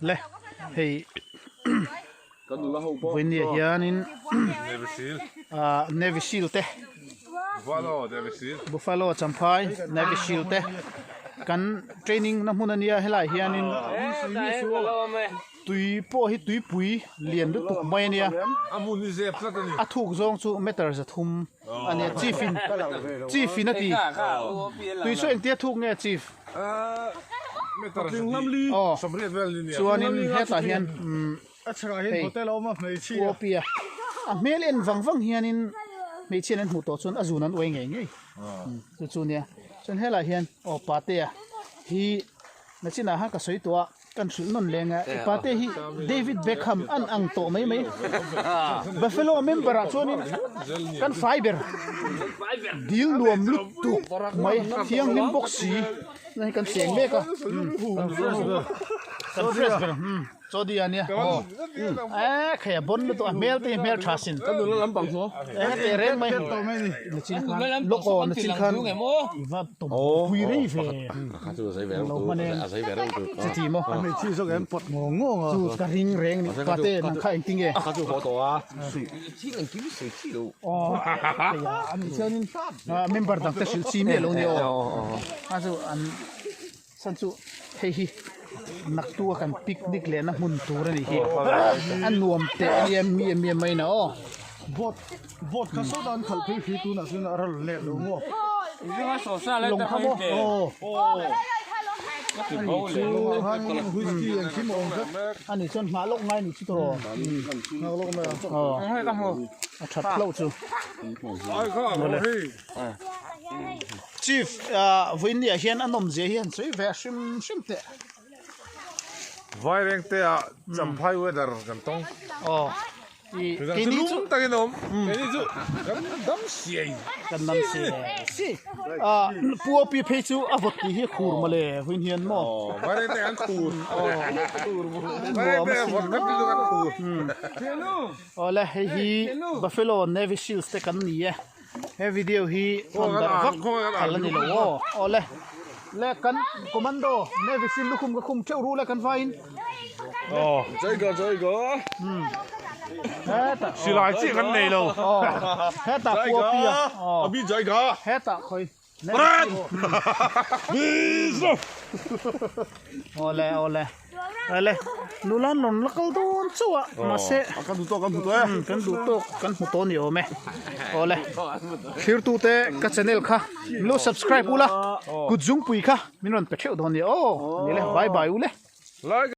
Le hei vawinia hianin ah navy seal te buffalo champhai navy seal te kan training na hmun ania helaiah hianin tui pawh hi tuipui lian lutuk mai ania a thuk zawng chu meter 300 ania chief in chief in a ti tui chu engtia thuk nge chief. Aw chuanin hetah hian umm hei Kuopia a hmel en vang vang hianin hmeichhia an hmuh tawh chuan a zun an uai ngei ngei chu chu nia chuan helaiah hian aw patea hi nachinah khan ka sawi tawh a. Kan hrilh nawn leng a, i pate hi David Beckham an ang tawh mai mai. Buffalo member ah chuanin kan fai ber dil nuam lutuk mai thianghlim bawk si hei kan cheng mek a kan fresh ber Chawdi a nia e khei a bon lutuk a hmel te hi hmel tha sin e teh reng mai nachin khan lawk aw nachin khan i va tawm pui rei ve. Lo hman em? Chuti maw? A hmeichhia zawk em pawt ngawng ngawng a. Chu ka ring reng ni. Pate nang kha engtin nge? Ka chu haw tawh a. Aw hei a ani chuanin member dang te hrilh chi miah lo ni aw. A chu an chhan chu hei hi naktu a kan picnic lehna hmun tur a nih hi. A nuam teh a nia mi em em mai na aw. Boat boat kha sawtah an khalh phei hrih tunah chuan a ral let lo maw. Lawng kha maw aw ani chuan nghah lawk ngai ni chu tawh nghah lawk mai aw a that hlauh chu chief vawiin ah hian a nawm zia hi han sawi ve a hrim hrim teh. Vairengte ah Champhai weather kan tawng. Aw. Keini chu lum takin a awm. Keini chu kan dam siai. Kan dam siai si. Ah Pu Opi phei chu a vawt tih hi a khur mawle huin hian maw. Aw Vairengte an khur. Vairengte a vawt kan tih chu kan khur. Awle hei hi Buffalo Navy Seals te kan ni e. He video hi hawn darh vak phal a ni lo aw. Awle le kan commando Navy Seal lukhum ka khum theuh ruh le kan vaiin. Aw. Hetah Silai chiah kan nei lo. Aw hetah Puapia aw. Hetah khawi. Ran! Bizu! Awle awle. Awle nula an rawn la kal dawn chauh a mahse kan duh tawk kan hmu tawh e. Kan duh tawk kan hmu tawh ni awm e. Awle thirtute ka channel kha min lo subscribe ula kut zungpui kha min rawn pe theuh dawn nia aw. Ni le bye bye ule. Like.